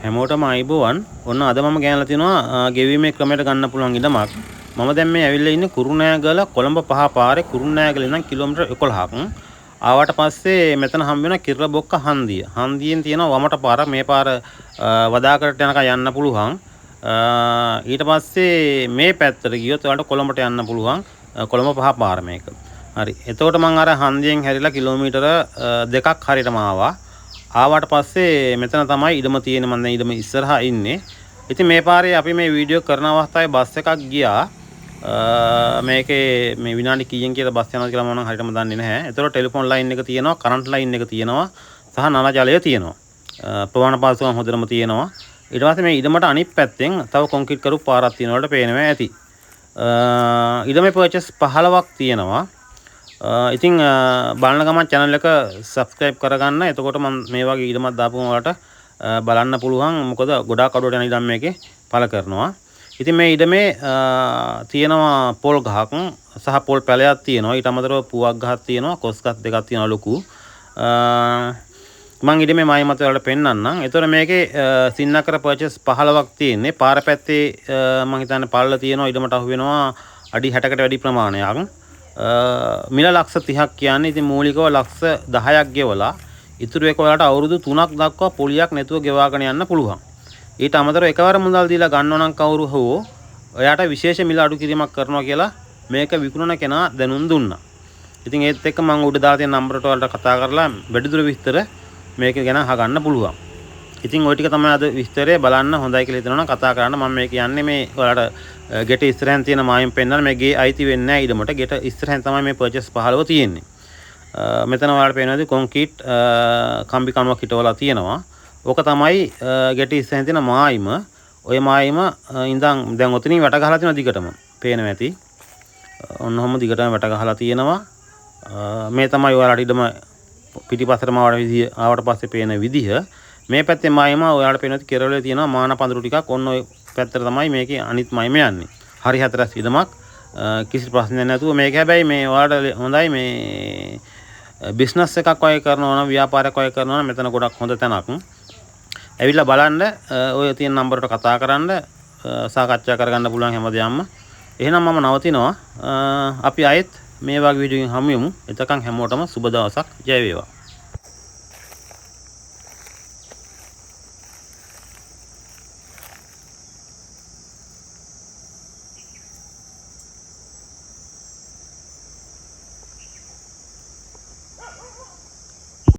හැමෝටම ආයුබෝවන්. ඔන්න අද මම ගෙනල්ලා තිනවා ගෙවීමේ ක්‍රමයට ගන්න පුළුවන් ඉඩමක්. මම දැන් මේ ඇවිල්ලා ඉන්නේ කුරුණෑගල කොළඹ පහ පාරේ කුරුණෑගල ඉඳන් කිලෝමීටර් 11ක්. ආවට පස්සේ මෙතන හම්බ වෙන කිර්රබොක්ක හන්දිය. හන්දියෙන් තියෙනවා වමට පාරක්. මේ පාර වදාකරට යනකම් යන්න පුළුවන්. ඊට පස්සේ මේ පැත්තට ගියොත් ඔයාලට කොළඹට යන්න පුළුවන්. කොළඹ පහ පාර මේක. හරි. එතකොට මං අර හන්දියෙන් හැරිලා කිලෝමීටර 2ක් හරියටම ආවා. ආවට පස්සේ මෙතන තමයි ඉඩම තියෙන්නේ. මං දැන් ඉඩම ඉස්සරහා ඉන්නේ. ඉතින් මේ පාරේ අපි මේ වීඩියෝ කරන අවස්ථාවේ බස් එකක් ගියා. මේකේ මේ විනාඩි කීයෙන් කියලා බස් යනවද කියලා මම නම් හරියටම දන්නේ නැහැ. ඒතකොට ටෙලිෆෝන් ලයින් එක තියෙනවා, කරන්ට් ලයින් එක තියෙනවා, සහ නල ජලය තියෙනවා. ප්‍රවාහන පහසුකම් හොඳටම තියෙනවා. ඊට පස්සේ මේ ඉඩමට අනිත් පැත්තෙන් තව කොන්ක්‍රීට් කරපු පාරක් තියෙන වලට පේනවා ඇති. ඉඩමේ පර්චේස් 15ක් තියෙනවා. ඉතින් බලන ගමන් channel එක subscribe කරගන්න. එතකොට මම මේ වගේ ඉඩමක් දාපුවම ඔයාලට බලන්න පුළුවන්. මොකද ගොඩාක් අඩුවට යන ඉඩම් මේකේ පළ කරනවා. ඉතින් මේ ඉඩමේ තියෙනවා පොල් ගහක් සහ පොල් පැලයක් තියෙනවා. ඊට අමතරව පුවක් ගහක් තියෙනවා, කොස් ගස් දෙකක් තියෙනවා ලොකු. මං ඉඩමේ මායි මත ඔයාලට පෙන්නන්නම්. එතකොට මේකේ සින්නකර පර්චේස් 15ක් තියෙන්නේ. පාර පැත්තේ මං හිතන්නේ පල්ල තියෙනවා. ඉඩමට අහු වෙනවා අඩි 60කට වැඩි ප්‍රමාණයක්. මිල ලක්ෂ 30ක් කියන්නේ ඉතින් මූලිකව ලක්ෂ 10ක් ගෙවලා ඉතුරු එක ඔයාලට අවුරුදු 3ක් දක්වා පොලියක් නැතුව ගෙවාගෙන යන්න පුළුවන්. ඊට අමතරව එකවර මුදල් දීලා ගන්නව නම් කවුරු හෝ ඔයාට විශේෂ මිල අඩු කිරීමක් කරනවා කියලා මේක විකුණන කෙනා දැනුම් දුන්නා. ඉතින් ඒත් එක්ක මං උඩ දාලා තියෙන නම්බරට ඔයාලට කතා කරලා වැඩිදුර විස්තර මේක ගැන අහගන්න පුළුවන්. ඉතින් ඔය ටික තමයි අද විස්තරය. බලන්න හොඳයි කියලා හිතනවා නම් කතා කරන්න. මම මේ කියන්නේ මේ ඔයාලට ගෙට ඉස්සරහින් තියෙන මායිම් පෙන්නන මේ ගේ අයිති වෙන්නේ නැහැ ඊළමට. ගෙට ඉස්සරහින් තමයි මේ පර්චේස් 15 තියෙන්නේ. මෙතන ඔයාලට පේනවා ඇති කොන්ක්‍රීට් කම්බි කණුවක් හිටවලා තියෙනවා. ඕක තමයි ගෙට ඉස්සරහින් තියෙන මායිම. ඔය මායිම ඉඳන් දැන් ඔතනින් වැට ගහලා තියෙනවා දිගටම. පේනවා ඇති. ඔන්න ඔහොම දිගටම වැට ගහලා තියෙනවා. මේ තමයි ඔයාලට ඊටම පිටිපස්සටම ආවට විදිය ආවට පස්සේ පේන විදිහ. මේ පැත්තේ මායිම ඔයාලට පේනවා ඇති කෙරවලේ තියෙනවා මාන පඳුරු ටිකක්. ඔන්න ඔය පැත්තට තමයි මේකේ අනිත් මායිම යන්නේ. හරි හතරස් ඉඩමක් කිසි ප්‍රශ්නයක් නැතුව මේක. හැබැයි මේ ඔයාලට හොඳයි මේ බිස්නස් එකක් වගේ කරනවා නම් ව්‍යාපාරයක් වගේ කරනවා නම් මෙතන ගොඩක් හොඳ තැනක්. ඇවිල්ලා බලන්න, ඔය තියෙන නම්බරට කතා කරන්න, සාකච්ඡා කරගන්න පුළුවන් හැම දෙයක්ම. එහෙනම් මම නවතිනවා. අපි ආයෙත් මේ වගේ වීඩියෝ එකකින් හමු වෙමු. එතකන් හැමෝටම සුබ දවසක්. ජය වේවා.